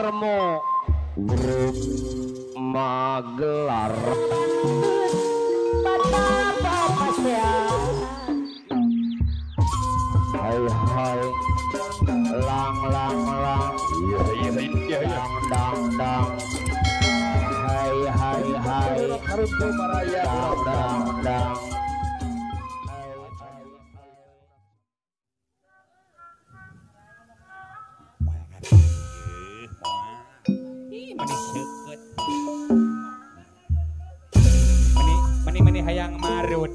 Darmo Grup Magelar. Hai hai lang lang lang, iya iya iya, dang dang dang, hai hai hai, dang dang dang. Meni hayang marut.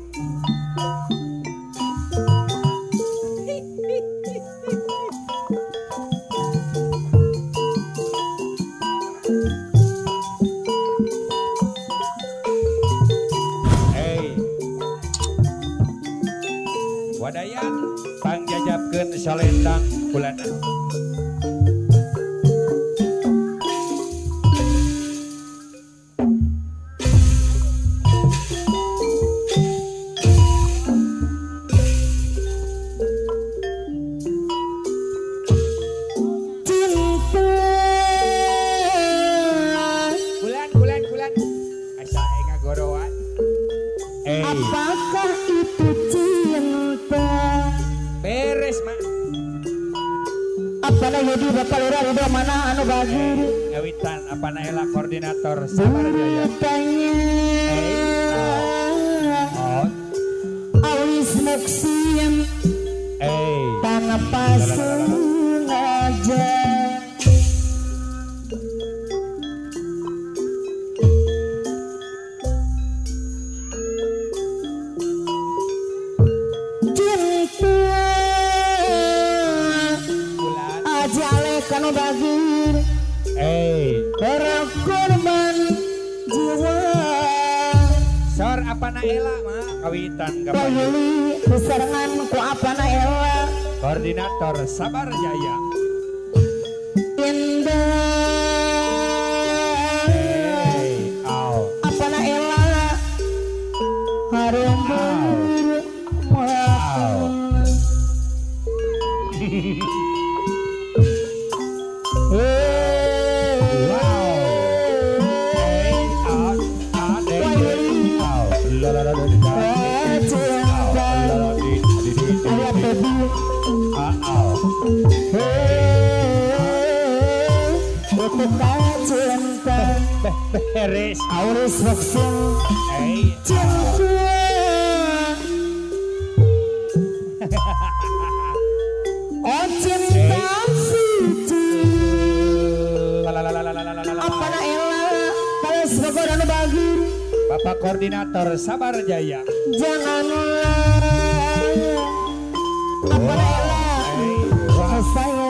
Hey. Wadayan pangjajabkeun salendang bulana. Apakah itu cinta? Beres mak. Apa na Yudi Bapak Lurah Ridho mana anu bagir? Ngawitan apa na ela koordinator Sabar Jaya. Awis muksim. Tanpa sengaja. Kanu bagir, berkorban jiwa. Sor apa na ela mah kawitan kapan? Besarengan ku apa na ela? Koordinator Sabar Jaya. Indah. Apa na ela? Harum bermakna. Beres. Auris vaksin cinta. Oh cinta suci. Apa na ela kalau sebagai anu bagir. Bapak koordinator Sabar Jaya. Janganlah. Apa na ela saya.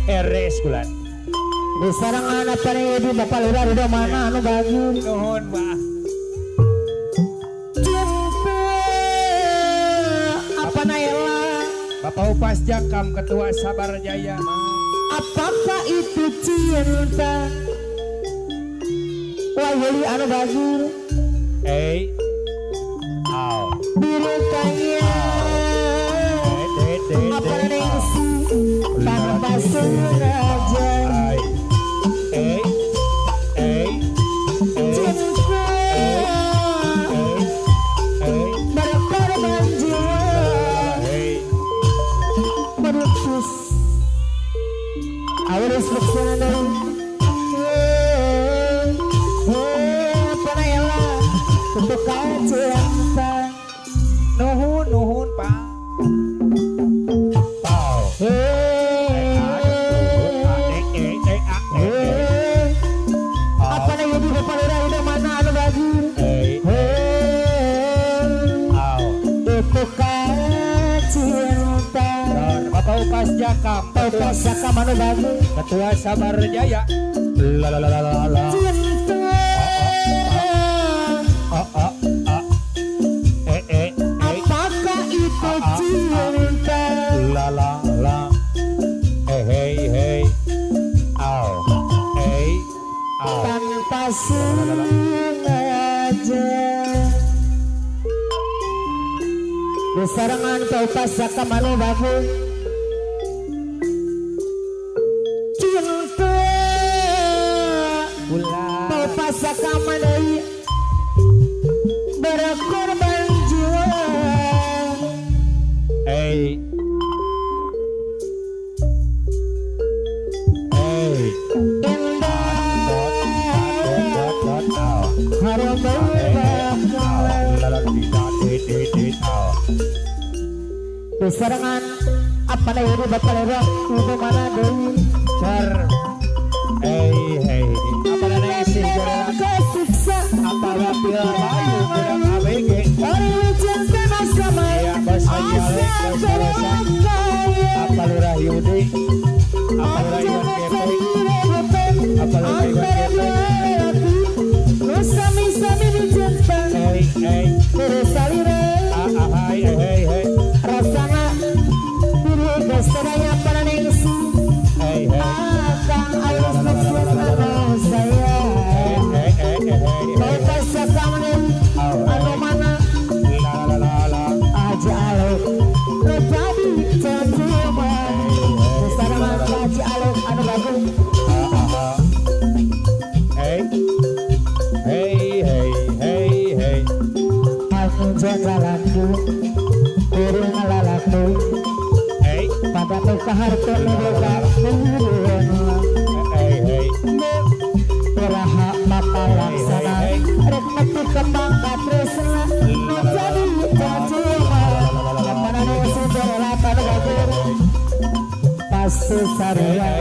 Beres bulan. Besarengan apa nih di Bapak Lurah Ridho mana anu bagir. Nuhun Pak. Cinta apa na ela? Bapak Upas Jakam Ketua Sabar Jaya. Apakah itu cinta? Wah Yuli anu bagir. Au. Birukanya. Apa ningsi tanpa sengaja. Cinta berkorban jiwa. Merutus. Awis maksudnya. Apa na ela untuk cinta. Nuhun nuhun Pak. Apa na Yudi Bapak Lurah Ridho mana anu bagir. Itu cinta. Bapak Upas Jakam. Upas Jakam anu bagir. Ketua Sabar Jaya. La la la la la. Cinta. Apakah itu cinta? La la la. Hey hey. Au. Tanpa sengaja. Besarangan paupasa kamanu babu cinta paupasa kamanu berkorban jiwa. Hey hey indah harum besarangan apa nih ibu bapak lewat ibu mana deui car hey hey apa nih sih apa wakil Bayu budak ABG ya bos Haji Alek bos Rosa apa Lurah Yudi apa Lurah Iwan Gepeng apa Lurah Iwan Gepeng hey hey ah hey hey hey rasana diri para ningsi hey hey akang alus maksud saya hey hey hey hey anu mana la la la la aja aluk jadi cacuman besarangan Haji Aluk anu bagus hey hey hey hey hey aku jaga laku kuring lalaku hey pada kaharto nuga hey hey peraha mata laksana rek metu kembang katresna nu jadi cacuman mana nu sederatan bagus pasti sarua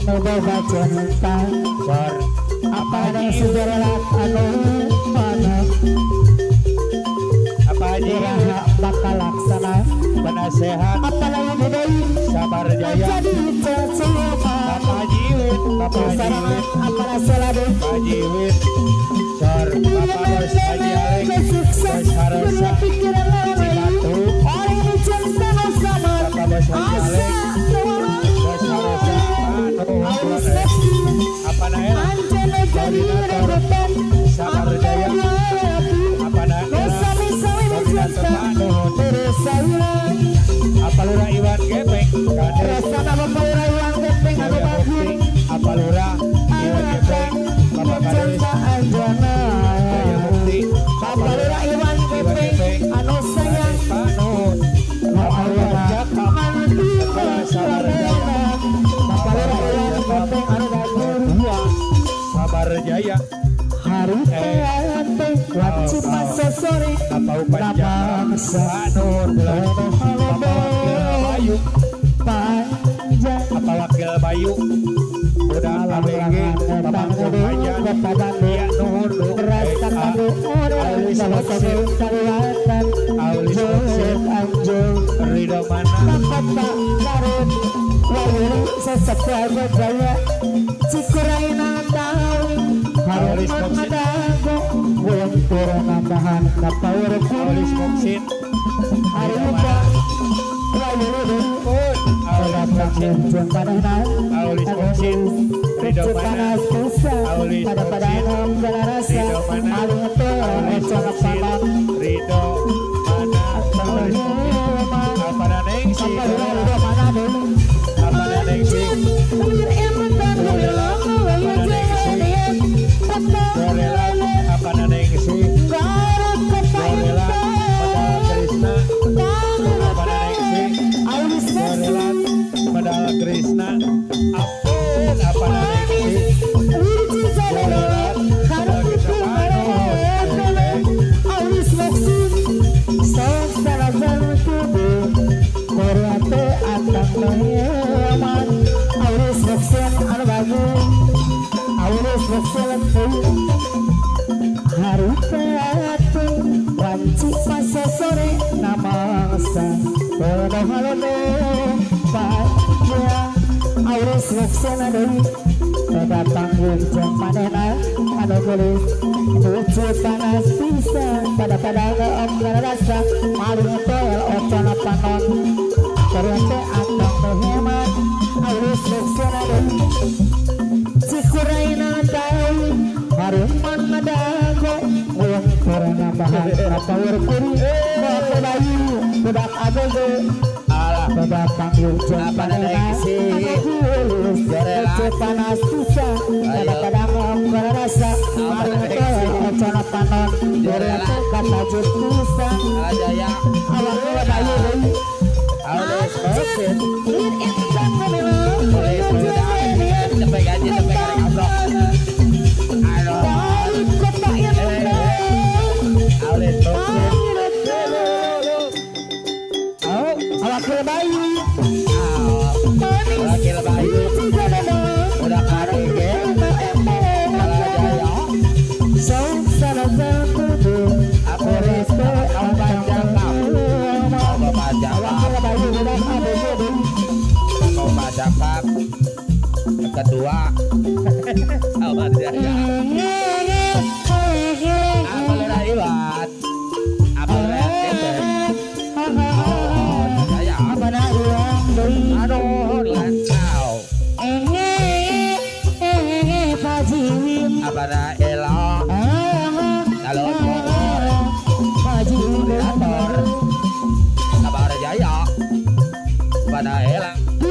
nu boga cinta sor apa nu sederat anu mana apa haji bakal laksana penasehat apalagi budaya Sabar Jaya jadi cacuman Bapak Haji Iwin Bapak Haji Iwin apalah selade Bapak Haji Iwin sor Bapak Bos Haji Alek Bos Harosa Cibatu Bapak Bos Haji Alek Bos Harosa apa naela koordinator Sabar Jaya apa naela koordinator Pak Nuhun apa Lurah Iwan Gepeng Kades Jaya Bukti apa Lurah Iwan Gepeng Bapak Kades Jaya Bukti apa Lurah Iwan Gepeng anu sayang Pak Nuhun apa Lurah Jaka Sabar Jaya Bapak Lurah Iwan Gepeng anu bagus Sabar Jaya hari teh wajib sore apa upacara Pak Nur Bapak Wakil Bayu panjang apa Wakil Bayu udah ABG Bapak Kumajan ya nuhun Aulis Moksin Aulis Moksin Ridho mana Bapak Garut sesepuh jaya Cikuraina tahu Aulis Moksin Aulis Moksin Aulis Moksin Aulis Moksin Ridho mana Aulis Moksin Ridho mana Aulis Moksin Ridho mana Aulis Moksin apa nengsi apa nengsi apa nengsi Gorela Padal Krishna apa nengsi Gorela Padal Krishna ampun apa nengsi Gorela Padal Krishna panas pisan pada pada rasa malu toel ocona panon ternyata atang hemat alus luksana cikuraina tahu haruman madago uyang corona bahan apa werkuri. Bayu budak abg alah budak panggil apa sih panas susah kadang-kadang rasa rencana panon kata jutusa jaya awak Bayu Kedua sabar jaya apa lera iwat apa lera jaya apa nak aduh lancau apa nak elok calon Bogor koordinator sabar jaya apa nak elok Bogor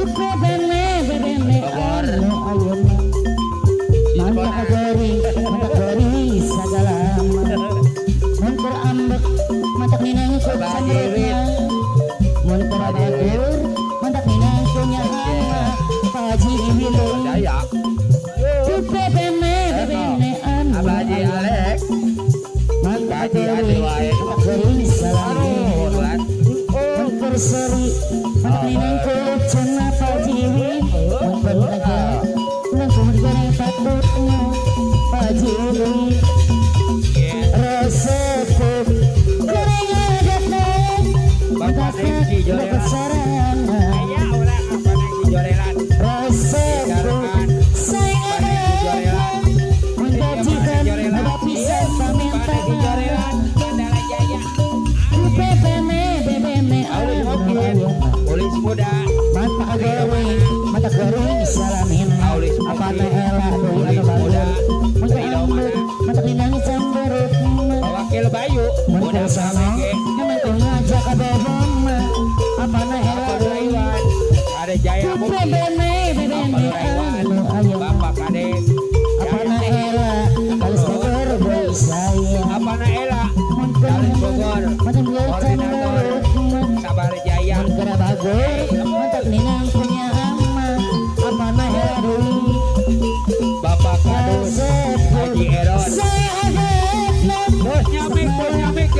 Bapak Kadus Haji Eron. Bos nyamik, bos nyamik,